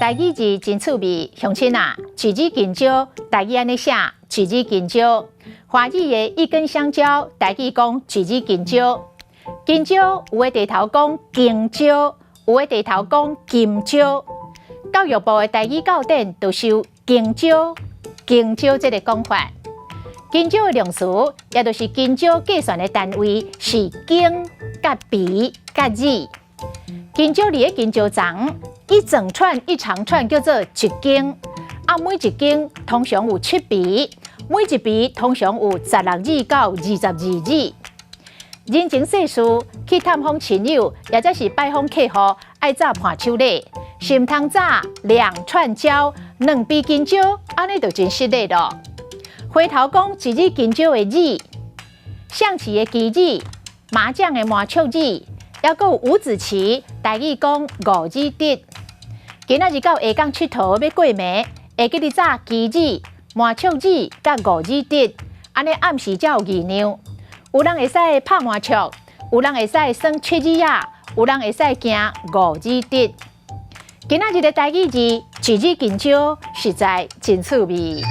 台語字真趣味，鄉親啊，一支香蕉，台語按呢寫，一支香蕉。華語的一根香蕉，台語講一支香蕉。香蕉有的地頭講香蕉，有的地頭講金蕉。教育部的台語教典就收香蕉、香蕉這个講法。香蕉的量詞，也就是香蕉計算的單位是斤、佮埤、佮子。香蕉裡的香蕉欉，一整串一長串叫做一斤，啊，每一斤通常有7埤，每一埤通常有16子到22子。人情世事去探訪親友，或者是拜訪客戶，愛紮伴手禮，是毋通紮兩串蕉、2埤香蕉，按呢就真失禮囉。回頭講一支香蕉的子，象棋的棋子，麻將的麻雀子，抑閣有五子棋，台語講五子棋。今仔日到下港𨑨迌欲過暝，會記得紮棋子、麻雀子佮五子棋，按呢暗時才有議量。有人會使拍麻雀，有人會使耍七子仔，有人會使行五子棋。今仔日的台語字，一支香蕉，實在真趣味。